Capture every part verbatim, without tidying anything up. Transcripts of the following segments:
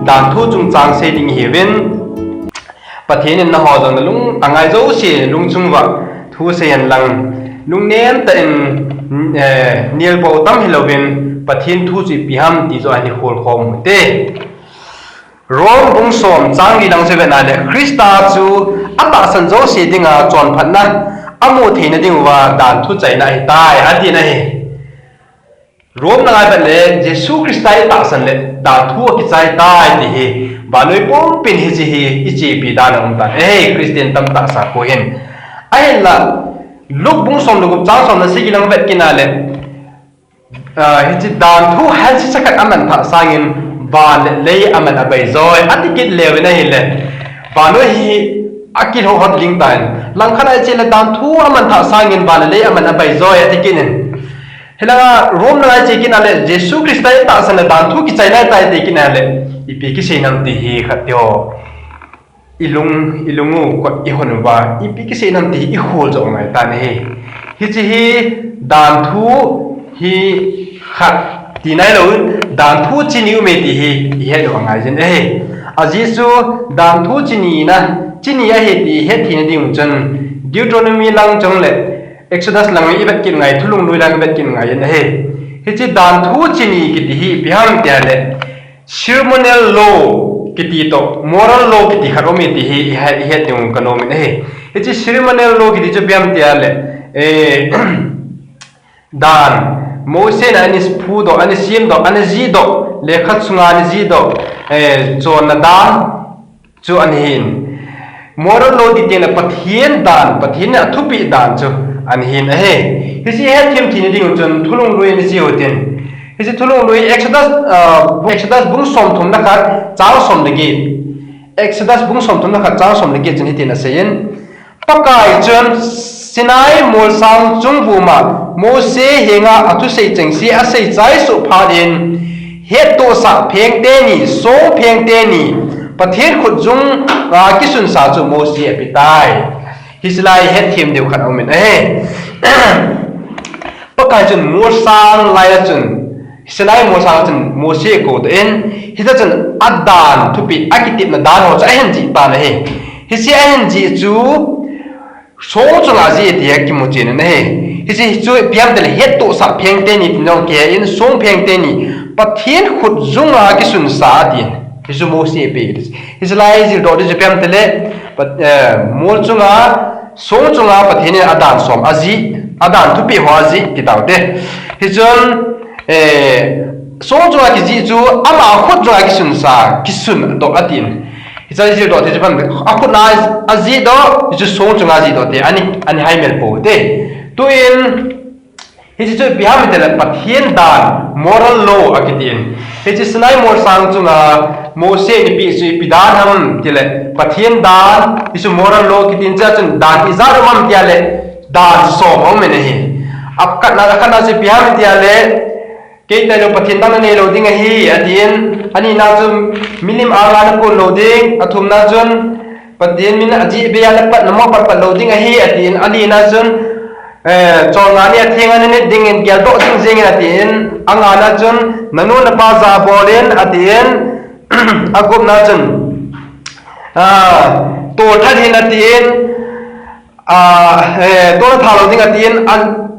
Dan thu chungchang sei ding ihiuvin, Pathen in nangho jong nalung angai jouse lungchung uva thu seihen lang, lungnem tah in, eh, nelbou tam hilouvin, Pathen thu chu ipi ham ti joh a hin ikhol khom u hite. Rom bung som chang li lang chu ivet na le, Christa chu atahsan jouse dinga chonphatna amu theina diuva dan thu chaina ahitai, atin ahi. Rom langa ivet le, Jesu Christa itahsan le dan thu akichai tai ti hi, vannoi pumpin hiche hi ichepi dan aum tan ahi, Christian tamtah sakhua hin. Ahinla, Luke bung som le gup chang som le sagi lang ivet kit na le, ah, hiche dan thu hansetsa khat aman thah sangin van le lei aman abai joi, ati kit leuvin ahile, vannoi hi akilhohot ding tan. Langkhat a iche le dan thu aman thah sangin van le lei aman abai joi, ati kit in. Hilanga Rom langa iche kit na le, Jesu Christa itahsan le dan thu kichai nai tai ati kit na le, ipi kisei nam ti hi khat ti ho. Ilung, ilung u kot ihon uva, ipi kisei nam ti hi ikhol joh ngai tan ahi. Hiche hi dan thu hi khat ti nailou, dan thu chini aume ti hi ihet u angai jin ahi. Ajeh chu dan thu chini na, chini ahi ti ihet theina diu chun Deuteronomy lang chang le Exodus lang ivet kit ngai, Thulhunglui lang ivet kit ngai jin ahi. Hiche dan thu chini kiti hi ipi ham tia le, ceremonial law kiti toh moral law kiti khat aume ti hi ihet, ihet ding kanom in ahi. Hiche ceremonial law kiti chu ipi ham tia le, eh, dan Mose in ana phudoh, ana semdoh, ana jihdoh, lekha chunga ana jihdoh, eh, chonna dan chu ahin. Moral law ti teng le Pathen dan, Pathen in athupeh dan chu ahin ahi. Hiche hetthem theina diu chun Thulhunglui iche u hitin. Hiche Thulhunglui Exodus, ah, Exodus bung som thum le khat chang som le get. Exodus bung som thum le khat chang som le get chun hitin aseiyin. Pakai chun Sinai molsang chungvuma Mose henga athusei chengse asei chai suh phat in, hettohsah pheng teni, song pheng teni, Pathen khutjung a kisunsa chu Mose apetai. Hiche lai hetthem diu khat aumin ahi. Pakai chun molsang lai a chun, Sinai molsang a chun Mose akou tan, hita chun adan thupeh, akitepna dan ho chu ahin jih tan ahi. Hiche ahin jih chu song chunga ajih ti akimu chen in ahi. Hiche chu ipi ham tile hettohsah pheng teni tin jong kihe in song pheng teni Pathen khutjung a kisunsa atin. Hichu Mose ape. Hiche lai jildoh ding chu ipi ham tile Pat-, eh, mol chunga, song chunga Pathen in adan som ajih, adan thupeh ho ajih ti taute. Hichun, eh, song chunga kijih chu ama khutjung a kisunsa, kisundoh atin. Hiche jildoh te chu ipi ham, akhut a ajihdoh, hichu song chunga jihdoh te, ani, ani haimil pou te. Tuin, hiche chu ipi ham tile Pathen dan, moral law akitin. Hiche Sinai molsang chunga Mose in apeh chu ipi dan ham tile Pathen dan, hichu moral law kitin, hichun dan ijat um ham tile dan som aumin ahi. Akhatna, akhatna chu ipi ham tile, Kei tailou Pathen dang nanei lou ding ahi, atin. Anina chu milim anga nakon lou ding, athumna chun Pathen min ajih beiya napat, namoh patpat lou ding ahi, atin. Alina chun, eh, cholngah ni atheng a nanit dingin geldoh jing jingin, atin. Angana chun nanu napa jah bol in, atin. Agupna chun, ah, tolthat hih in, atin. Ah, eh, toh nathat lou ding atin, a,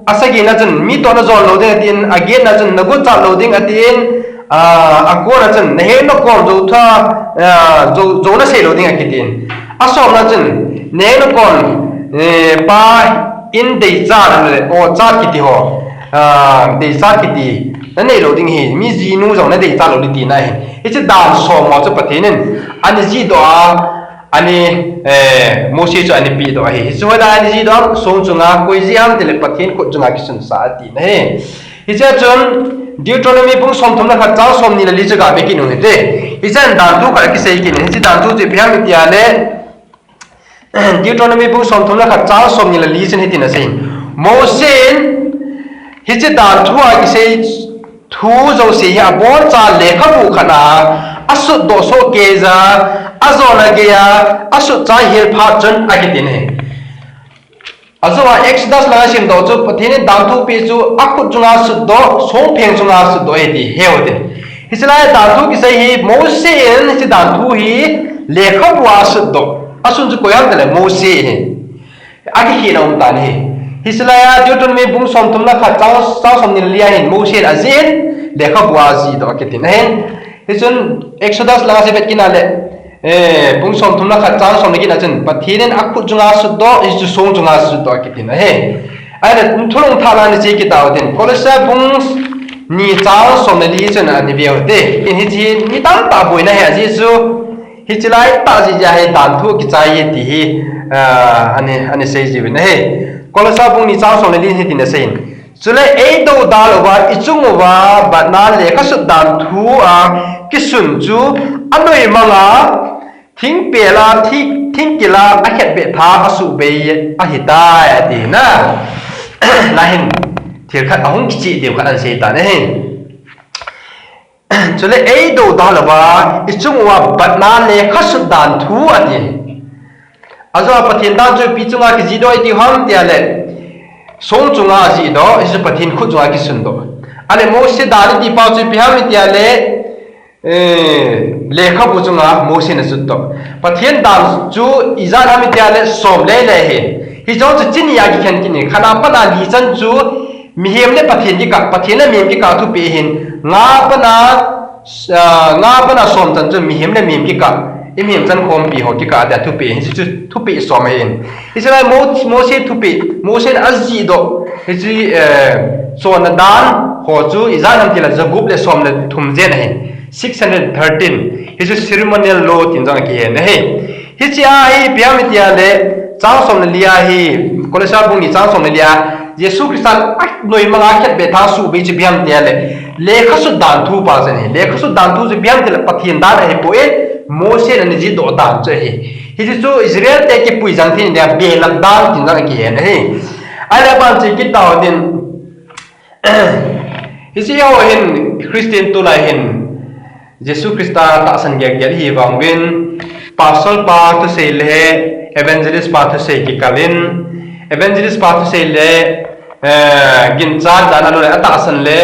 asagina chun mi toh najon lou ding atin, agetna chun naguchat lou ding atin, ah, akona chun naheng nakom jou tha, ah, jou, jou nasei lou ding akitin. Asomna chun naheng nakom, eh, pa in deichat le ochat kiti ho, ah, deichat kiti nanei lou ding ahi, mi jinu jong nadeichat lou ding tina ahi. Hiche dan som ho chu Pathen in ana jihdoh a, Ani, eh, Mose chu ana pehdoh ahi. Hichu hoilai ana jihdoh ham, song chunga, koi jih ham tile Pathen khut chunga kisunsa atina ahi. Hichea chun Deuteronomy bung somthum le khat chang somni le li chu gave kit u hite. Hichan dan thu khat akisei kit in, hiche dan thu chu ipi ham itia le, Deuteronomy bung somthum le khat chang somni le li chun hitin asei. Mose in hiche dan thu a kisei thu jouse hi aboncha lekhabu khat a asutdoh soh keiya, ajona geiya asut chai hel phat chun akitin ahi. Ajou a Exodus langa simdoh chu Pathen in dan thu peh chu akhut chunga sutdoh, songpheng chunga sutdoh ahi ti heu hite. Hiche lai dan thu kisei hi Mose in hiche dan thu hi lekhabu a asutdoh. Asun chu koi ham tile Mose ahi. Akikhehna um tan ahi. Hiche lai a Deuteronomy bung somthum le khat chang, chang somni le li a hin Mose in ajih in lekhabu a ajihdoh akitin ahin. Hichun Exodus lang a sevet kina le, eh, bung somthum le khat chang somni le kit na chun Pathen in akhut chunga asutdoh, hichu song chunga asutdoh akitin ahi. Ahile thulung thah lang a ana che kit tau tin. Kolose bung ni chang somni le li chun ana veu te. In hiche hi mi tamtah boina ahi ajeh chu hiche lai tah jeh a hi dan thu kichai e ti hi, ah, ana, ana sei jiuvin ahi. Kolose bung ni chang somni le li hitin asei in. Chule eidoudal uva, ichung uva, batna lekha sut dan thu a kisun chu anoimang a, thingpel a, thi-, thingkil a, akhetbeh tha asuhbei ahitai, ati na. Lahin, thil khat ahung kicheh diu khat ana sei tan ahi. Chule eidoudal uva, ichung uva batna lekha sut dan thu ati. Ajeh a Pathen dan chu ipi chunga kijihdoh iti ham tile, song chunga ajihdoh, hichu Pathen khut chunga kisundoh. Ahile Mose dan iti pa chu ipi ham itile, eh, lekhabu chunga Mose in asutdoh. Pathen dan chu ijat ham itile som le li ahi. Hichu chu chi ni a kikhen kit in, khat a pat a li chan chu mihem le Pathen kikah, Pathen le mihem kikah thupeh ahin, nga a pat a, ah, nga a pat a som chan chu mihem le mihem kikah, i mihem chankhompi ho kikah tia thupeh ahin, hichu thupeh som ahin. Hiche lai Mo-, Mose thupeh, Mose in ajihdoh, hiche, eh, chonna dan ho chu ijat ham tile jagup le som le thum jen ahin. Six hundred thirteen, hichu ceremonial law tin jong akihen ahi. Hiche a hi ipi ham itile, chang somni le li a hi, Kolose bung ni chang somni le li a, Jesu Christa anoimang a khetbeh tha asuhbei chu ipi ham itile, lekha sut dan thu pa chu ahi. Lekha sut dan thu chu ipi ham itile, Pathen dan ahipoi, Mose in ana jihdoh dan chu ahi. Hichu Israel te kipui jang thei dia belam dan tin jong akihen ahi. Ahile aban che kit tau tin, hiche ho hin Christian tulai hin Jesu Christa tahsan gel gel ihi vang uvin, pastor pa thusei le evangelist pa thusei kikal in, evangelist pa thusei le, eh, ginchat dan ahilou le atahsan le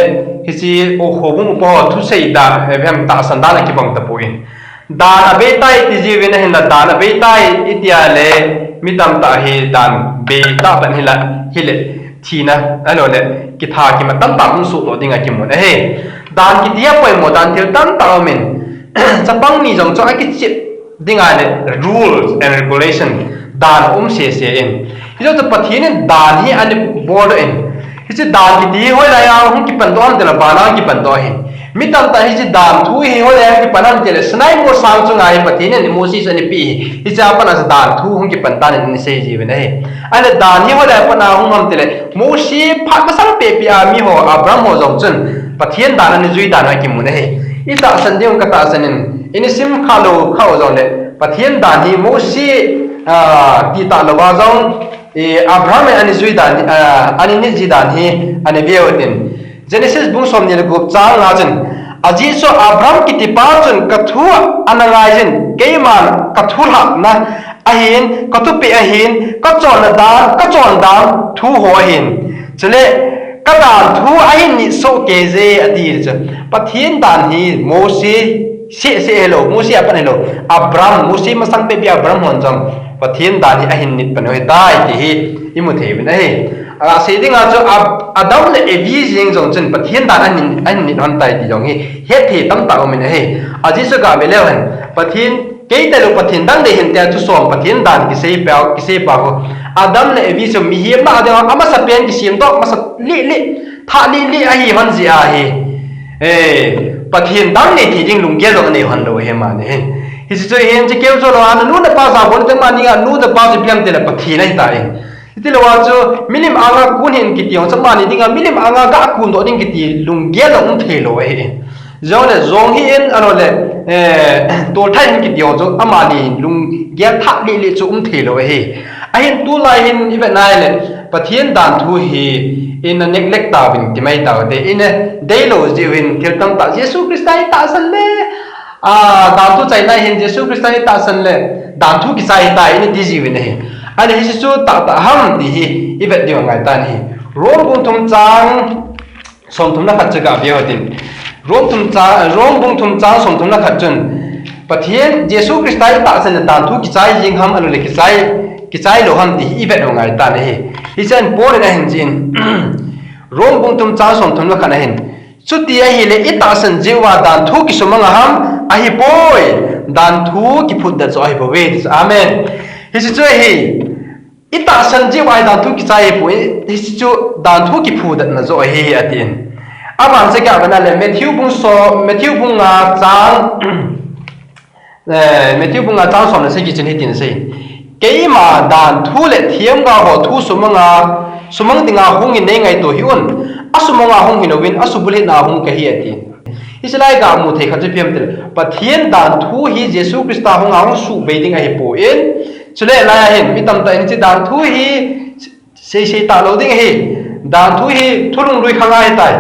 hiche o khobung upa ho thusei dan, eh, hem tahsan dan akibang tapon. Dan abeitai ti jiuvin ahinla dan abeitai itia le mi tamtah hi dan beitah pan hila hile thina ahilou le kitha kimat tamtah hung soh lou dinga kimun ahi. Dan kiti a poimo dan thil tamtah aumin, chapang ni jong chu akichep dinga le rules and regulation dan um sese in. Hijou chu Pathen in dan hi ana boldoh in. Hiche dan kiti hi hoilai a hung kipandoh ham tile vana hung kipandoh ahin. Mi tamtah hiche dan thu hi hoilai a hung kipan ham tile Sinai molsang chunga hi Pathen in Mose chu ana pe hi. Hiche a pat a chu dan thu hung kipan dan in ana sei jiuvin ahi. Ahile dan hi hoilai a pat a hung ham tile Mose phat masang pehpi a mi ho Abraham ho jong chun Pathen dan ana jui dan a kimun ahi. I tahsan ding ka tahsan in, i sim kha lou kha u jongle Pathen dan hi Mose, ah, ti talou a jong, eh, Abraham in ana jui dan, ah, ana nit ji dan hi ana veu tin. Genesis bung somni le gup chang nga chun, ajeh chu Abraham kiti pa chun ka thu ana ngai jin, keiman ka thu lhahna ahin, ka thupeh ahin, ka chonna dan, ka chondan thu ho ahin. Chule ka dan thu ahin nit soh kei je ati chu. Pathen dan hi Mose seh seh hilou, Mose a pat hilou, Abraham, Mose masang pehpi Abraham hon jong Pathen dan hi ahin nit pan u ahitai ti hi imu thei uvin ahi. Asei dinga chu Ab-, Adam le Evi jeng jong chun Pathen dan ahin, ahin nit lhon tai ti jong hi hetthei tamtah umin ahi. Ajeh chu gave leu hen, Pathen, kei talou Pathen dang dei hin tia thusom Pathen dan kisei pa, kisei pa ho. Adam le Evi chu mihem a dinga amasapen kisemdoh masa lele, thah lele ahi lhon jeh ahi. Eh, Pathen dang nei thei ding lunggel jong anei lhon lou ahi mani hin. Hiche chu hin che keu chu lou a, nanu napa jabol te mani a, nu napa chu ipi ham tile Pathen ahitai. Hitilou a chu milim anga kun hih in kiti jong chu amani dinga milim anga ga kundoh ding kiti lunggel jong um thei lou ahi. Jongle jong hih in ahilou le, eh, tolthah in kiti jong chu amani lunggel thah lele chu um thei lou ahi. Ahin tulai hin i vet nai le Pathen dan thu hi ina neglect tauvin ti mai taute, ina deilou jeh uvin thil tamtah Jesu Christa hi tahsan le, ah, dan thu chaina hin Jesu Christa hi tahsan le dan thu kichai tai ina ti jiuvin ahi. Ahile hiche chu tahtah ham ti hi i vet diu angai tan ahi. Rome bung thum chang somthum le khat chu gave u hitin. Rom thum cha, Rom bung thum chang som thum le khat chun, Pathen, Jesu Christa i tahsan le dan thu kichai jing ham, ahilou le kichai, kichai lou ham ti i vet u ngai tan ahi. Hichun Paul in ahin jih in, Rom bung thum chang som thum le khat ahin, chuti ahile i tahsan jeh uva dan thu kisumang a ham, ahipoi, dan thu kiphutdet joh ahibouve, ti chu. Amen. Hiche chu ahi, i tahsan jeh uva hi dan thu kichai ahipoi, hiche chu dan thu kiphutdetna joh ahi, atin. Aban chu kya bana le, Matthew bung so, Matthew bung nga chang, eh, Matthew bung nga chang som le sagi chun hitin asei. Keima dan thu le themgao ho thu sumang a, sumang dinga hung in nei ngaito hih un. Asumang a hung hilouvin, asubulhit na hung kahi, atin. Hiche lai ga mu thei khat chu ipi ham itile, Pathen dan thu hi Jesu Christa hung a hung suhbei ding ahipoi. Chule lai a hin, mi tamtah in hiche dan thu hi seisei talou ding ahi. Dan thu hi thulhung lui khang ahitai,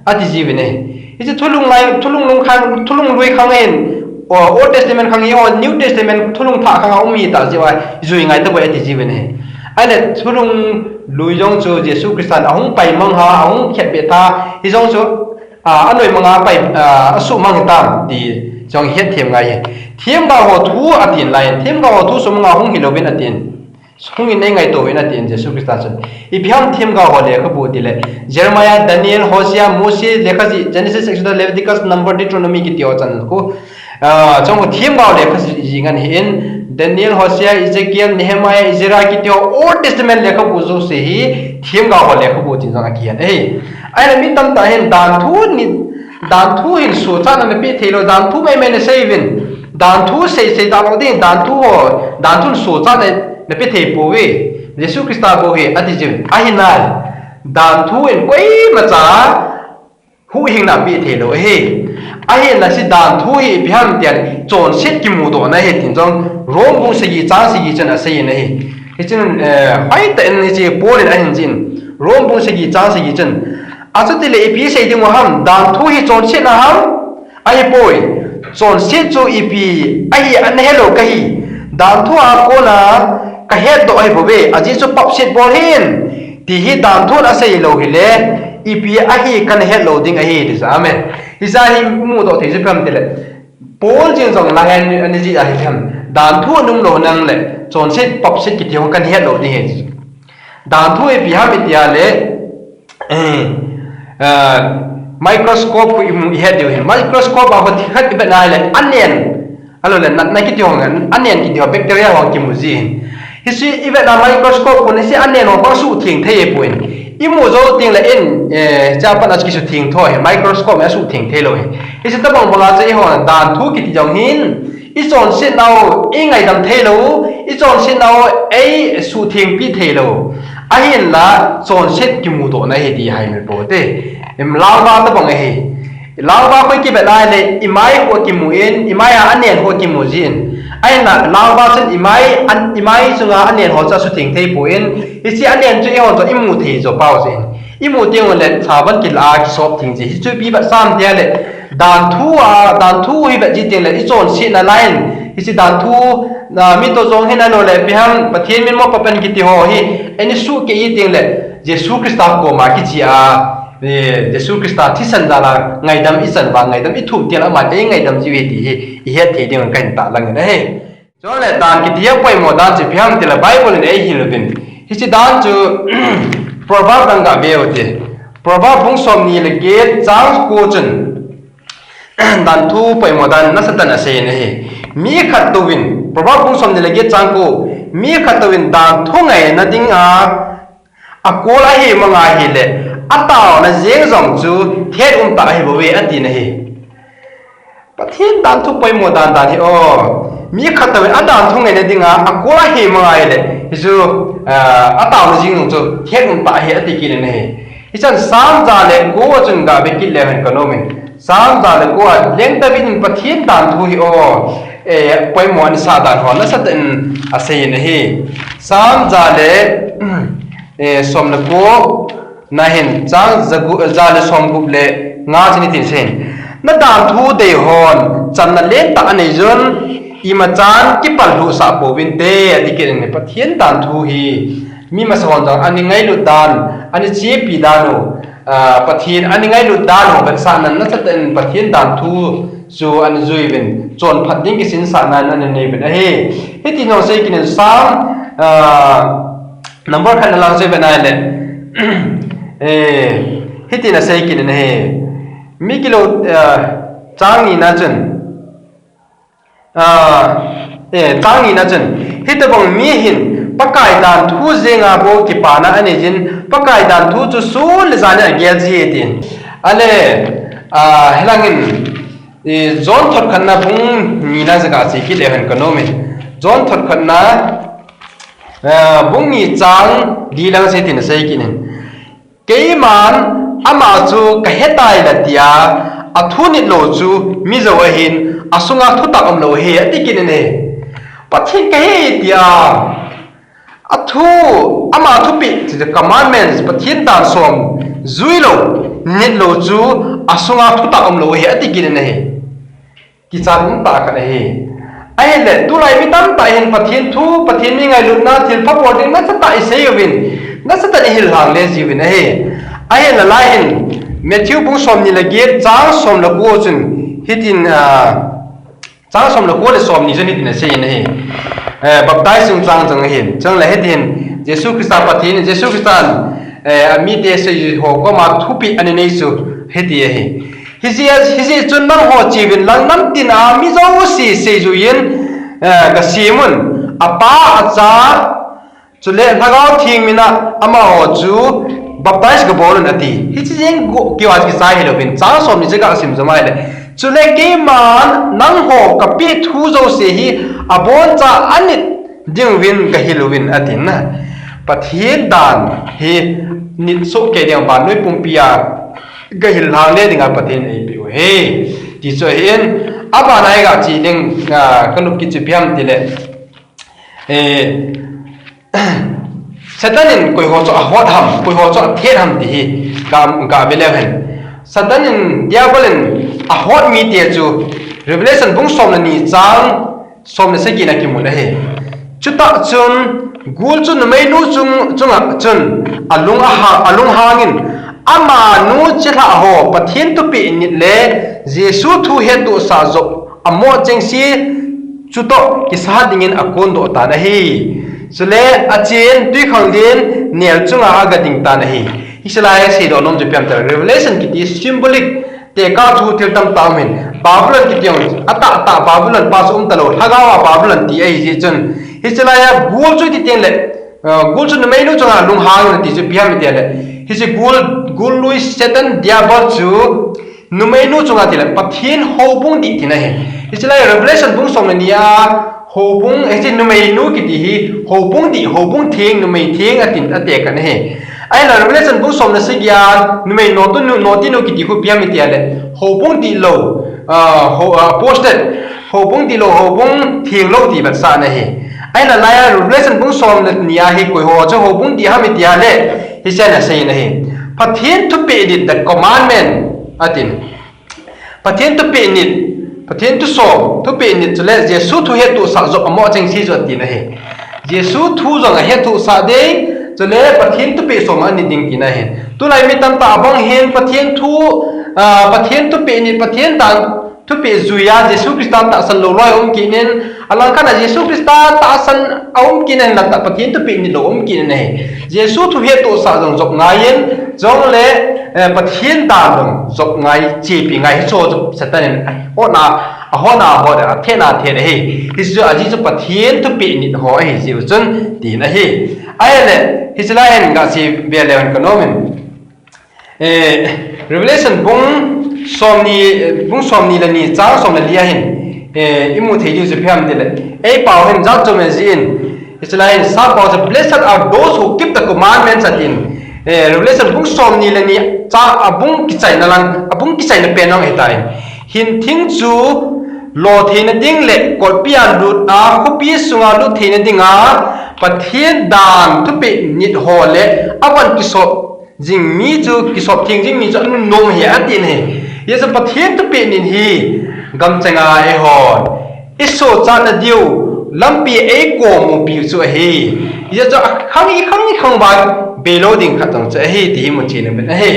ati jiuvin ahi. Hiche thulhung lai, thulhung lui khang, thulhung lui khang ahin, o, Old Testament khang hi, o, New Testament thulhung thah khang a um ahitah jeh uva, jui ngai tapoi ati jiuvin ahi. Ahile thulhung lui jong chu Jesu Christan ahung paimang a, ahung khetbeh tha, hijong chu, a, anoimang a pai, a, asuhmang hitam ti jong hethem ngai ahi. Themgao ho thu atin lai, themgao ho thu sumang a hung hilouvin atin. Hung in nei ngaito hih un atin Jesu Christa chun. Ipi ham themgao ho lekhabu tile, Jeremiah, Daniel, Hosea, Mose, Lekhajih, Genesis, Exodus, Leviticus, Number, Deuteronomy kiti ho chan khu. Ah, chong themgao lekha jing ahin, Daniel, Hosea, Ezekiel, Nehemiah, Ezra kiti ho Old Testament lekhabu jouse hi themgao ho lekhabu tin jong akihen ahi. Ahile mi tamtah hin dan thu ni, dan thu hin sochatna napeh theilou, dan thu maimai nasei uvin, dan thu seisei talou ding, dan thu ho, dan thu sochatna napeh thei pouve. Jesu Christa bou hi ati jin. Ahinai, dan thu in koimacha huhhingna apeh theilou ahi. Ahinla hiche dan thu hi ipi ham itile, chonset kimudohna ahi tin jong Rom bung sagi chang sagi chun asei in ahi. Hichun, eh, hoitah in hiche Paul in ahin jih in, Rom bung sagi chang sagi chun, achutile ipi sei dingu ham, dan thu hi chonsetna ham? Ahipoi, chonset chu ipi ahi ana helou kahi. Dan thu a kona kahetdoh ahibouve, ajeh chu papset bol hih in, ti hi dan thu in asei lou hile, ipi ahi kana hetlou ding ahi, ti chu. Amen. Hiche hi imudoh thei chu ipi ham itile, Paul jeng jong lang hin ana jih ahi ham. Dan thu ana umlou nang le, chonset papset kiti ho kana hetlou ding ahi. Dan thu ipi ham itile, eh, ah, microscope khu imu ihet diu ahi. Microscope a hot khat ivet na le anen. Ahilou le natna kiti ho ngen, anen kiti ho bacteria ho kimu ji ahi. Hiche ivet na microscope khu hiche anen ho khu asuhtheng thei poi. Imu jou teng le in, eh, chapa na kisuhtheng tho ahi. Microscope in asuhtheng theilou ahi. Hiche tabang banga chu eiho dan thu kiti jong hin, ichonsetnau eingaidam theilou, ichonsetnau eisuhthengpi theilou. Ahinla, chonset kimudohna ahi ti haimil pou te. Im, langva tabang ahi. Langva khu ikivet na le, imai khu akimu in, imai a anen khu akimu jin. Ahinla, langva chun imai, an, imai chunga anen ho chu asuhtheng thei poi. Hiche anen chu eihon jong imu thei jou pau jin. Imu teng ule, saban kila a kisop theng ji. Hichu ipi vetsah ham itile, Dan thu a, dan thu hi vet ji teng le, ichonsetna lai in, hiche dan thu, na, mi toh jong hin ahilou le, ipi ham, Pathen min mo papen kiti ho hi, eini suhkeh ji teng le, Jesu Christa koma kiche a, eh, Jesu Christa thisan jal a ngaidam ichan uva, ngaidam ithuh teng le, aman eingaidam jiu ahi ti hi, ihet thei ding kahin tahlang in ahi. Chule dan kiti a poimo dan chu ipi ham itile Bible in eihil uvin. Hiche dan chu Proverb lang gave u hite. Proverb bung somni le get chang ko chun dan thu poimo dan nasatah in asei in ahi. Mi khattouvin, Proverb bung somni le get chang ko, mi khattouvin dan thu ngaina dinga akol ahi manga ahile, ataona jeng jong chu thet umtah ahibouve, ati in ahi. Pathen dan thu poimo dan dan hi o. Mi khattouvin adan thu ngaina dinga akol ahi manga ahile, hichu, ah, ataona jeng jong chu thet umtah ahi, ati kit in ahi. Hichan Sam ja le ko a chun gave kit leu hen kanom in. Sam ja le ko a leng David in Pathen dan thu hi o, eh, poimo anasah dan ho nasatah in asei in ahi. Sam ja le, eh, som le ko, na hin chang jagu-, ja le somgup le nga chun hitin asei in. Na dan thu dei hon, channa lentah anei jun, imachan kipal lhuhsah pouvinte, ati kit in, Pathen dan thu hi, mi masa hon jong, ana ngailut dan, ana chepi dan u, ah, Pathen ana ngailut dan ho vetsahnan nasatah in Pathen dan thu chu ana jui uvin, chonphat ding kisinsahnan ana nei uvin ahi. Hiti jong sei kit in Psalm, ah, number khat na lang sei uvin ahile, eh, hiti na sei kit in ahi. Mi kilo, ah, chang ni na chun, ah, eh, chang ni na chun, hitobang mi hin Pakai dan thu jenga bou kipana anei jin, Pakai dan thu chu sun le jan in agel ji e tin. Ale, ah, hilangin, eh, John thot khatna bung ni na jeh a sei kit leu hen ka nom e. John thot khatna, ah, bung ni chang li lang sei tin sei kit in. Keiman ama chu kahetai na tia, athu nit lou chu mi jou ahin, asunga thutah umlou ahi, ati kit in ahi. Pathen kahe tia, athu, ama thupeh, commandments, Pathen dan som jui lou, nit lou chu asunga thutah umlou ahi, ati kit in ahi. Kichat umtah khat ahi. Ahile, tulai mi tamtah hin Pathen thu, Pathen mi ngailutna, thilpha bol ding nasatah isei uvin, nasatah in ihil lhang le ji uvin ahi. Ahile, lai hin, Matthew bung som ni le get, chang som le ko chun, hitin, ah, chang som le ko le som ni chun hitin asei in ahi. Eh, baptize chungchang chang ahin. Chang le hitin, Jesu Christa Pathen, Jesu Christan, eh, amite sei ho koma thupeh ana nei chu hiti ahi. Hijeh, hijeh chun nangho cheuvin lang namtin a mi jouse seijui in, eh, gasem un, Apa, Acha, chule Lhagao Theng mina amaho chu baptize gabol un ati. Hiche jeng go, keiho kichai hilouvin, chang som ni chu gasim jom ahile. Chule keiman nangho kapeh thu jouse hi aboncha anit ding uvin gahil uvin atin na. Pathen dan hi nit soh kei ding vannoi pumpi a gahil lhang le dinga Pathen eipeh u ahi. Ti chu ahin, abana iga che ding, ah, kanop kit chu ipi ham tile, eh, Satan in koiho chu ahot ham, koiho chu athet ham ti hi ga, gave leu hen. Satan in, Diabol in ahot mite chu Revelation bung som le ni chang som le sagi na kimun ahi. Chutah chun, gul chu numeinu chung, chunga chun alung aha, alunghangin, amanu chilhah ho Pathen thupeh nit le Jesu thu hettohsah jop amoh chengse chutoh kisa dingin akondoh tan ahi. Chule achen twikhanglen nel chunga agading tan ahi. Hiche lai a seidoh nom chu ipi ham tile, Revelation kiti symbolic tekah thu thil tamtah um in, Babylon kiti jong atahtah Babylon pa chu umtalou, lhagao a Babylon ti ahi jeh chun. Hiche lai a gul chu iti teng le, ah, gul chu numeinu chunga lunghang in ati chu ipi ham itile, hiche gul, gul lui Satan Diabol chu numeinu chunga tile Pathen houbung dih tina ahi. Hiche lai Revelation bung som le ni a houbung, hiche numeinu kiti hi houbung dih, houbung theng, numei theng atin, ati kit in ahi. Ahile Revelation bung som le sagi a numei notinu, notinu kiti khu ipi ham itile, houbung dihlou, ah, ho, ah, apostate, houbung dihlou, houbung thenglou ti vetsahna ahi. Ahile lai a Revelation bung som le ni a hi koiho chu houbung dih ham itile, hiche a asei in ahi. Pathen thupeh nit, the commandment, atin. Pathen thupeh nit, Pathen thusom, thupeh nit chule Jesu thu hettohsah jop amoh chengse chu atin ahi. Jesu thu jong ahettohsah ding, chule Pathen thupeh som anit ding tina ahi. Tulai mi tamtah abang hin Pathen thu, ah, Pathen thupeh nit, Pathen dan thupeh jui a Jesu Christa tahsan lou loi aum kit in, alangkhat a Jesu Christa tahsan aum kit in, lata Pathen thupeh nit lou aum kit in ahi. Jesu thu hettohsah jong jop ngai in, jongle, eh, Pathen dan jong jop ngai, chepi ngai, hichu chu Satan in ahotna, ahotna ahot, athena athen ahi. Hichu ajeh chu Pathen thupeh nit ho ahi jeh u chun tin ahi. Ahile, hiche lai a hin gasei ve leu hen ka nom in. Eh, Revelation bung som ni, bung som ni le ni, chang som le li a hin, eh, imu thei diu chu ipi ham tile, eipao hin jat chom e jin, hiche lai hin sappao chu, "Blessed are those who keep the commandments," atin. Eh, Revelation bung som ni le ni, cha, abung kichaina lang, abung kichaina pen lang ahitai. Hinthing chu lo theina ding le kolpi a lut a, khopi sunga lut theina dinga Pathen dan thupeh nit ho le avan kisop jing mi chu, kisop theng jing mi chu anunnom ahi, atin ahi. Hiche Pathen thupeh nit hi gamchenga eihon isochatna diu, lampi eikomu piu chu ahi. Hijeh chun akhang, ikhang, ikhang uva beilou ding khat jong chu ahi, ti hi muchen ahi.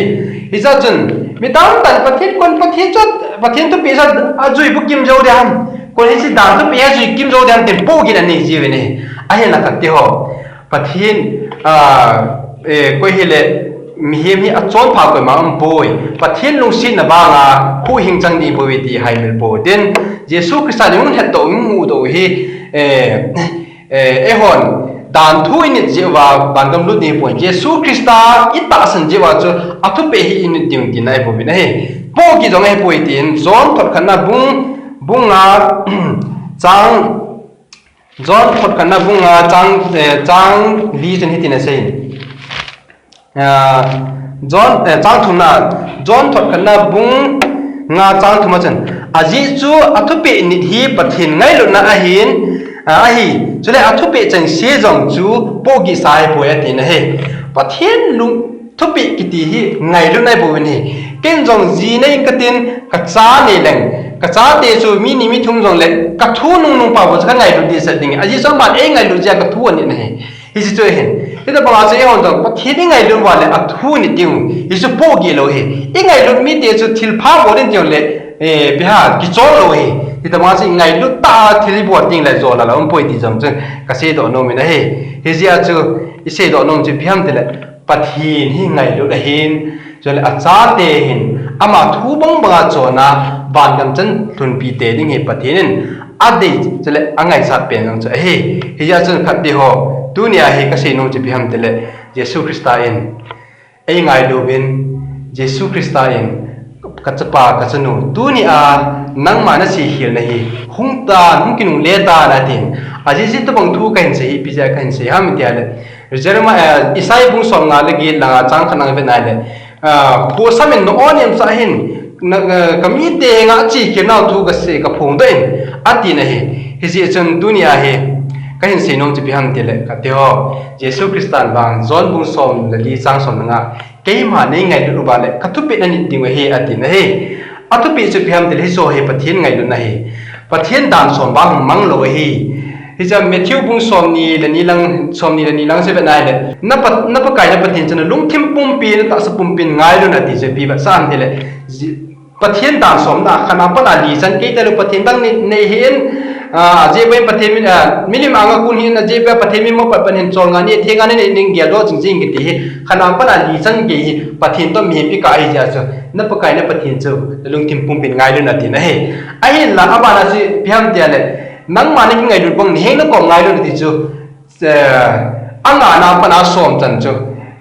Hijeh chun mi tamtah in Pathen kon, Pathen chu, Pathen thupeh chu ajui bukim jou ding ham, kon hiche dan thupeh ajui kim jou ding ham tin pohgin anei jiuvin ahi. Ahinla khat ti ho, Pathen, ah, eh, koi hile, mihem hi achonpha koima umpoi. Pathen lungsetna vanga huhhing chang ding bou ahi ti haimil pou hitin, Jesu Christa in hung hetdoh, hung mudoh hi, eh, eh, eihon dan thu init jeh uva vangam lut ding ahipon, Jesu Christa itahsan jeh uva chu athupeh hi init ding tina ahipouvin ahi. Pohgih jong ahipoi tin, John thot khatna bung, bung nga chang John thot khatna bung nga chang, eh, chang li chun hitin asei. Ah, John, eh, chang thumna, John thot khatna bung nga chang thum a chun, ajeh chu athupeh nit hi Pathen ngailutna ahin, ah, ahi, chule athupeh chengse jong chu pohgihsa ahipoi atin ahi. Pathen lung, thupeh kiti hi ngailutna ahipouvin ahi. Ken jong ji nei katin, kacha nei leng, kachate chu mi ni mi thum jongle kathu nungnung pa bou chu kangailut dehset ding ahi. Ajeh chu aman eingailut jeh a kathu anit ahi. Hiche chu ahin. Hitobanga chu eihon jong Pathen ingailut uva le athu nit diu, hichu pohgih lou ahi. Ingailut mite chu thilpha bol in jongle, eh, ipi ham, kichol lou ahi. Hitobanga chu ingailut tah a thil ibol dingle jol a la umpoi ti jong chu kaseidoh nomin ahi. Hijeh a chu iseidoh nom chu ipi ham tile, Pathen hi ngailut ahin, chule achate hin ama thu bangbanga chonna vangam chan lhunpi tei ding hi Pathen in adei chule angaisat pen jong chu ahi. Hijeh chun khat ti ho, tunia hi kasei nom chu ipi ham tile, Jesu Christa in eingailu uvin, Jesu Christa in, kachapa, kachanu, tunia nangma nasei khelna hi hung tan, hung kinungle tan atin. Ajeh chu hitobang thu kahin sei hi ipi jeh a kahin sei ham itile, Jeremiah, eh, Isaiah bung somnga le get langa chang khatna vet nale, ah, phosam in na-o nemcha hin, na, eh, kamite henga achekhelnau thu kasei kaphongdoh in, atin ahi. Hijeh chun tunia hi kahin sei nom chu ipi ham tile, khat ti ho, Jesu Christa in vang John bung som le li chang somle nga, keima neingailut uva le kathupeh nanit diu ahi atin ahi. Athupeh chu ipi ham tile hicheho hi Pathen ngailutna ahi. Pathen dan som vang hung mang lou ahi. Hiche Matthew bung somni le ni lang, somni le ni lang chu vet nale, na Pa, na Pakai na Pathen chu nalungthim pumpin, natahsa pumpin ngailun ati chu ipi vetsah ham tile, ji, Pathen dan somna, khatna pat a li chan kei talou Pathen dang nei, nei hih in, ah, ajeh bou in Pathen min, ah, milim anga kon hih in, ajeh bou a Pathen min mopat pan hin cholngah ni, thenga ni nei ning geldoh jing jing kiti hi, khatna pat a li chan kei hi, Pathen toh mihem ikah ahi jeh a chu, na Pakai na Pathen chu, nalungthim pumpin ngailun atin ahi. Ahinla, abana chu ipi ham tile, nangma nakingailut bang, naheng nakom ngailun ati chu, eh, angana pat a som chan chu,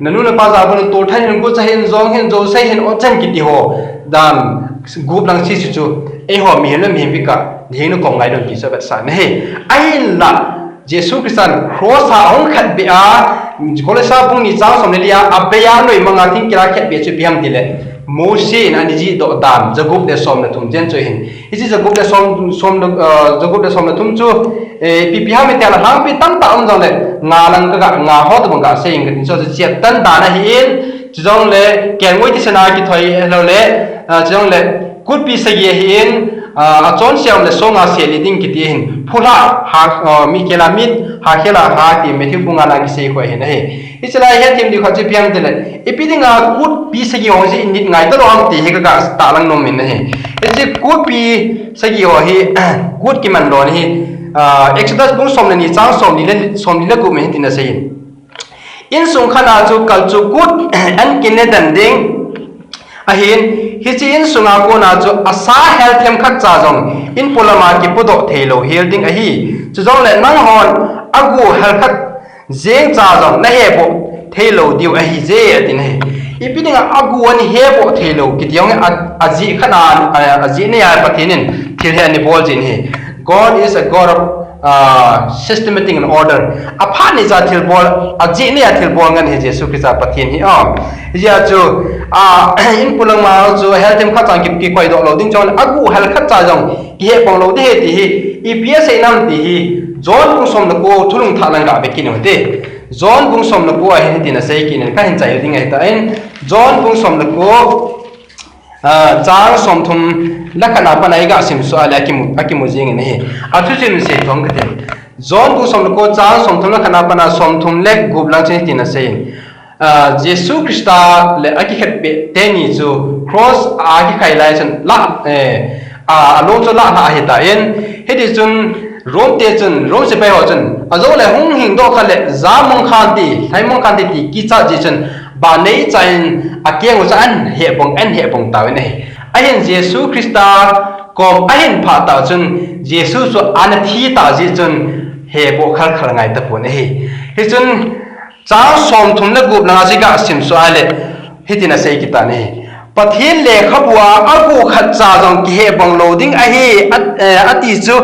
nanu napa jabol in tolthat hin, gucha hin, jong hin, jousei hin, otchan kiti ho, dan gup lang sese chu, eiho mihem le mihem ikah, naheng nakom ngailun ti chu avetsah ahi. Ahinla, Jesu Christa in cross a ahung khetbeh a, Kolosa bung ni chang somle li a, abei a noimanga thingkila khetbeh chu ipi ham tile, Mosi in ana jihdoh dan, jagup le som le thum jen chu ahin. Hiche jagup le som, som le, ah, jagup le som le thum chu, eh, ipi ipi ham itile alhangpi tamtah um jongle, nga lang kaga, nga ho tobang gasei inge katin, chu chu cheptan dan ahin, chujongle, kelngoi thisena kithoi, ahilou le, ah, chujongle, kutpi sagi ahin, ah, achonse a um le songa seli ding kiti ahin, phulha, ha, ah, mi kela mit, hakhela ha ti Matthew bung nga na kisei khu ahin ahi. Hiche lai hethem diu khat chu ipi ham tile, ipi dinga kutpi sagi ho hi init ngai talou ham ti hi kaga tahlang nomin ahi. Hiche kutpi sagi ho hi, kut kiman lou ahi, ah, Exodus bung somle ni chang somli le, somli le gup in hitin asei in. Insung khat a chu kalchuh kut an kine den ding ahin, hiche insunga kona chu asa helthem khatcha jong in polama kipodoh theilou hel ding ahi. Chujongle nanghon agu helkhat jengcha jong naheboh theilou diu ahije, atin ahi. Ipi dinga agu anaheboh theilou kiti jong a, ajeh khat a, a, ajeh neiya Pathen in thil hi anabol jin ahi. God is a God of, ah, systematic and order. Aphat neicha thilbol, ajeh neiya thilbol ngen ahi Jesu Christa Pathen hi, ah. Hijeh a chu, ah, in polama chu helthem khatcha jong ki, kikoidoh lou ding, chujongle agu helkhatcha jong kihepong lou ding ahi ti hi, ipi asei nam ti hi, John bung somle ko thulhung thah lang gave kit u hite. John bung somle ko a hin hitin asei kit in, kahin chai ding ahitan, John bung somle ko, ah, chang somthum le khat a pat a iga simsuh a le akimu, akimu jing in ahi. Athusim sei thong kate. John bung som le ko chang somthum le khat a pat a somthum le gup lang chun hitin asei in, ah, Jesu Christa le akikhetbeh teni chu cross a akikhai lai chun la, eh, a, alung chu lah lha ahitan, hiti chun Rome te chun, Rome sepai ho chun, ajou le hung hingdoh kha le, ja mong khan ti, lhai mong khan ti, ti kichat jeh chun, ba nei cha in akeng u chu ahin hebong, ahin hebong tauvin ahi. Ahin Jesu Christa kom ahin phah tah chun, Jesu chu ana thi tah jeh chun, hebo khalkhal ngai tapon ahi. Hichun, chang somthum le gup langa chu iga simsuh a le, hitin asei kit tan ahi. Pathen lekhabu a agu khatcha jong kihebong lou ding ahi, at-, eh, ati chu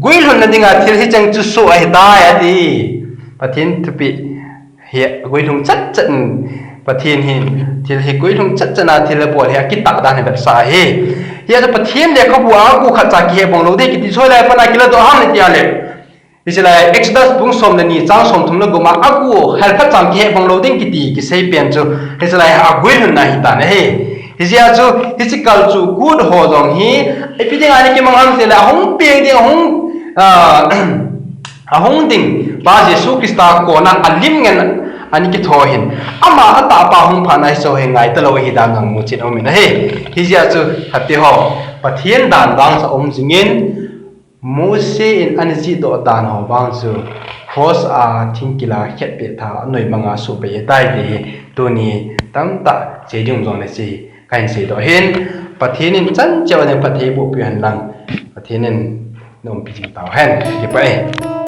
guilhunna dinga thil hicheng chu soh ahitai ati. Pathen thupeh hi guilhung chatchat in, Pathen hin thil hi guilhung chatchat a thil abol hi akitah dan hi vetsah ahi. Hia chu Pathen lekhabu a agu khatcha kihebong lou ding kiti chu hoilai a pat a kiladoh ham iti a le, hiche lai Exodus bung som le ni chang somthum le gup a agu khatcha kihebong lou ding kiti kisei pen chu hiche lai a guilhunna ahitan ahi. Hijeh a chu hiche kal chu Gud ho jong hi ipi dinga ana kimang ham tile ahung peng ding, ahung, ah, ahung ding pa Jesu Christa kona alim ngen ana kitho hin, ama atahpa hung phatna hiche hi ngai talou ahi dan jong muchet aumin ahi. Hijeh a chu khatvei ho, Pathen dan vang chu aum jingin, Mose in ana jihdoh dan ho vang chu cross a thingkila khetbeh tha anoimanga soh bei ahitai ti hi tuni tamtah sei ding um jongle hiche kahin seidoh ahin, Pathen in chan cheh a ding phatthei boh peh hen lang, Pathen in naumpi jing tauhen. Kipah e.